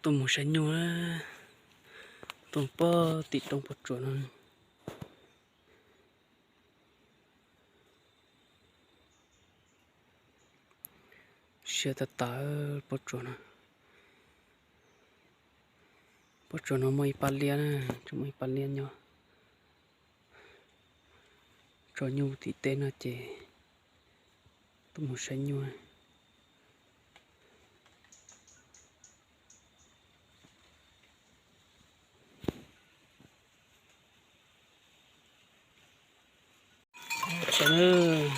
Tuaj mus saib nyuj, tuaj pog tim roob pob tsuas no. Siab tag tag pob tsuas no. Pob tsuas no muaj ib pab liab na, tseem muaj ib pab liab nyob. Tso nyuj tim teb no ces tuaj mus saib nyuj. Saib,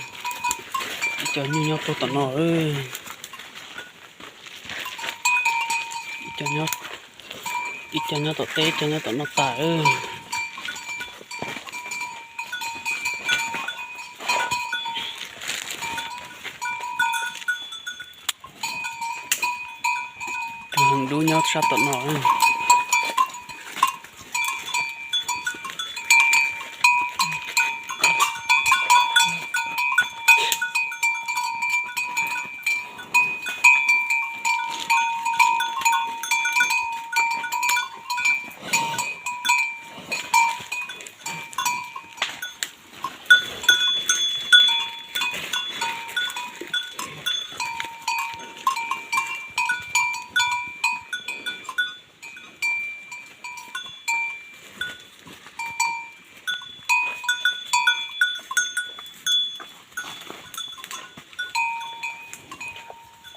ib co nyuj nyob puag tom no. Ib co nyob tom teb, ib co nyob tom no tas. Cov heev dub nyob sab tom no.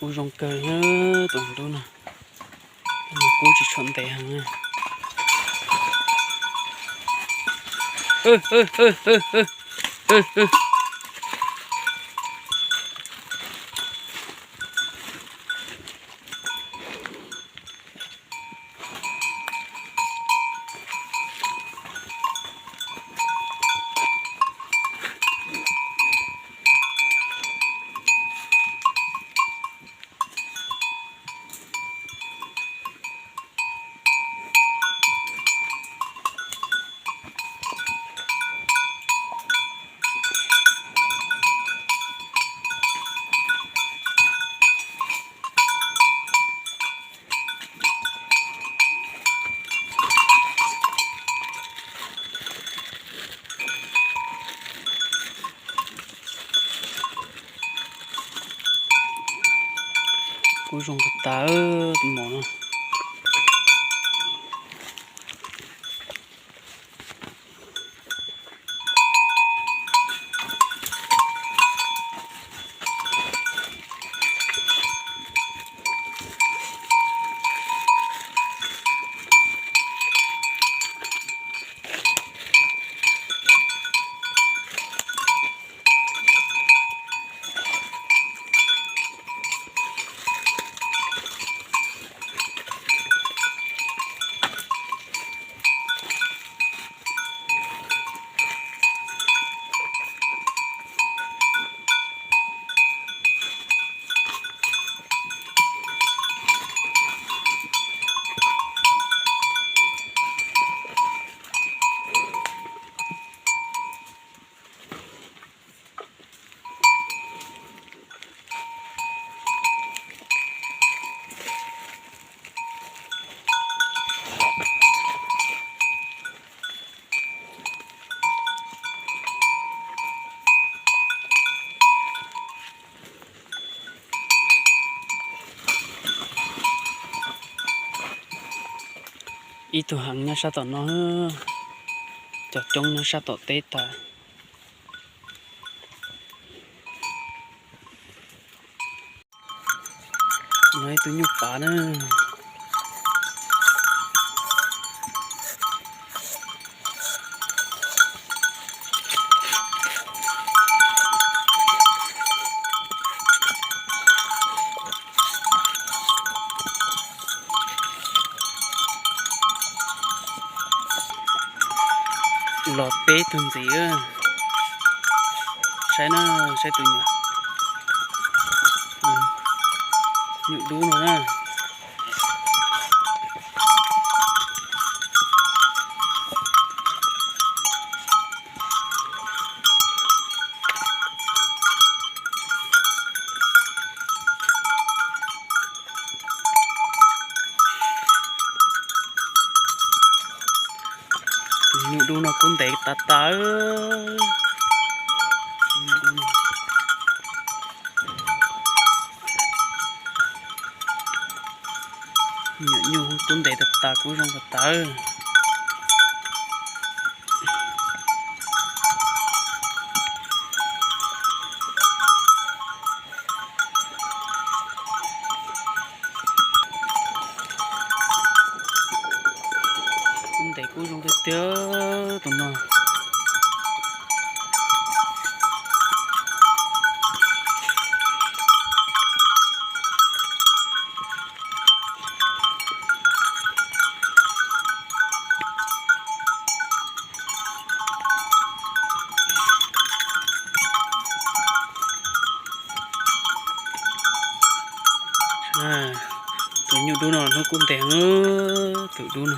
Kub zoo kawg tus dub no, kub tsis tshua ntev heev. Kub zoo tas tas tus maum no. Ib tug heev nyob sab tom no, cov coob nyob sab tom teb tas. No ib tug nyuj pav na. Los peb tug ntxiv. Saib na, saib tus nyuam, nyuam dub no na. Nyuam dub no kub ntev tas tas. Nyuam nyuj kub ntev tas tas, kub zoo tas tas. Kub ntev kub zoo tiag tiag tus no. Tus nyuj dub no hnub kub ntev, tus dub no.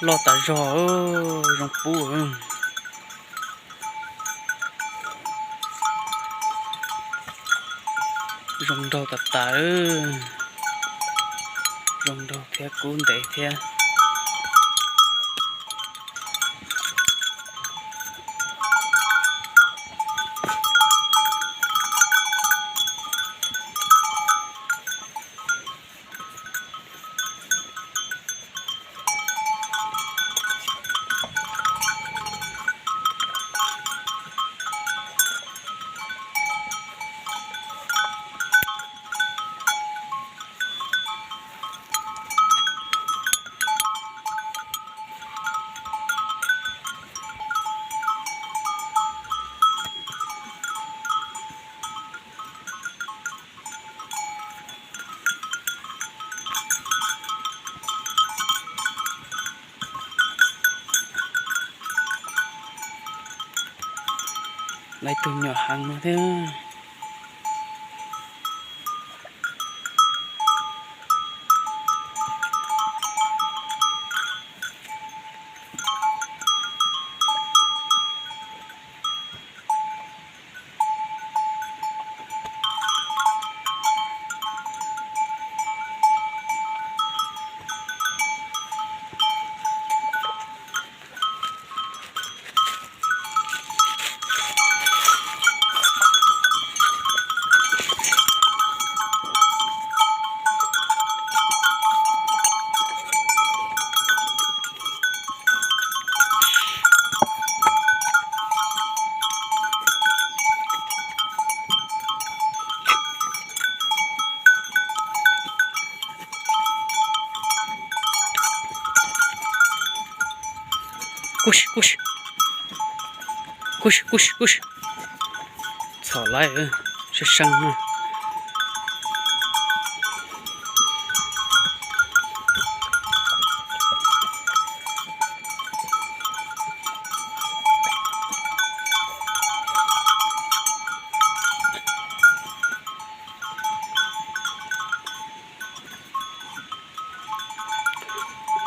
Loj tas zog, zoo pub. Zoo nraug tas tas, zoo nraug thiab kub ntev thiab. Lawv tus nyuam heev no thiab. Kuj, kuj, kuj, kuj, kuj. Txhom laib, seeb seeb na.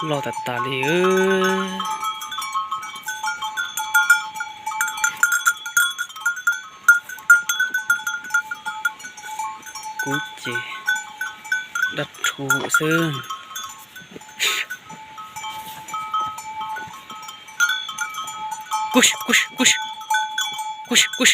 Loj tas tas li. Kub ces dab rhuv xwb. Kuj, kuj, kuj, kuj, kuj.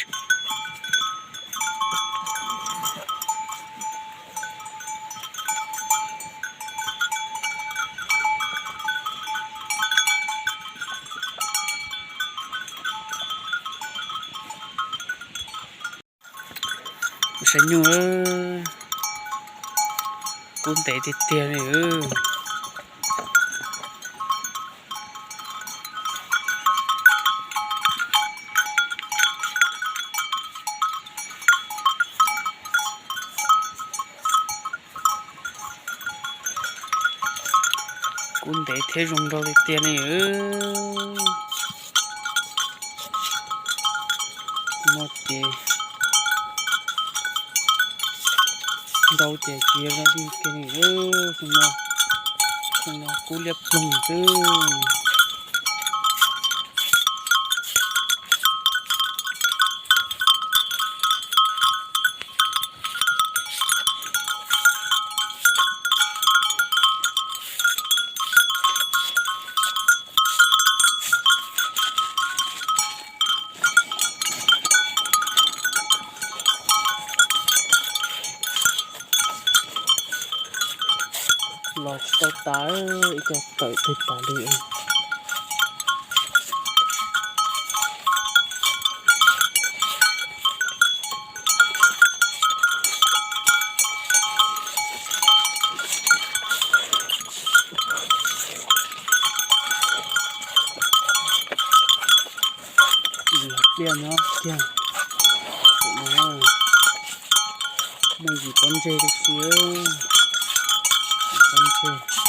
Cov nyuj, kub ntev tiag tiag li. Kub ntev thiab zoo nraug tiag tiag li. No ces ntau ces tsis yog li kiag li. Xyoo no, xyoo no kub liab ploog xwb. Los tsis tau tas, ib co tawm twg tas li. Pliaj nyob kiag, muaj yim pob ntseg li si, yim pob ntseg.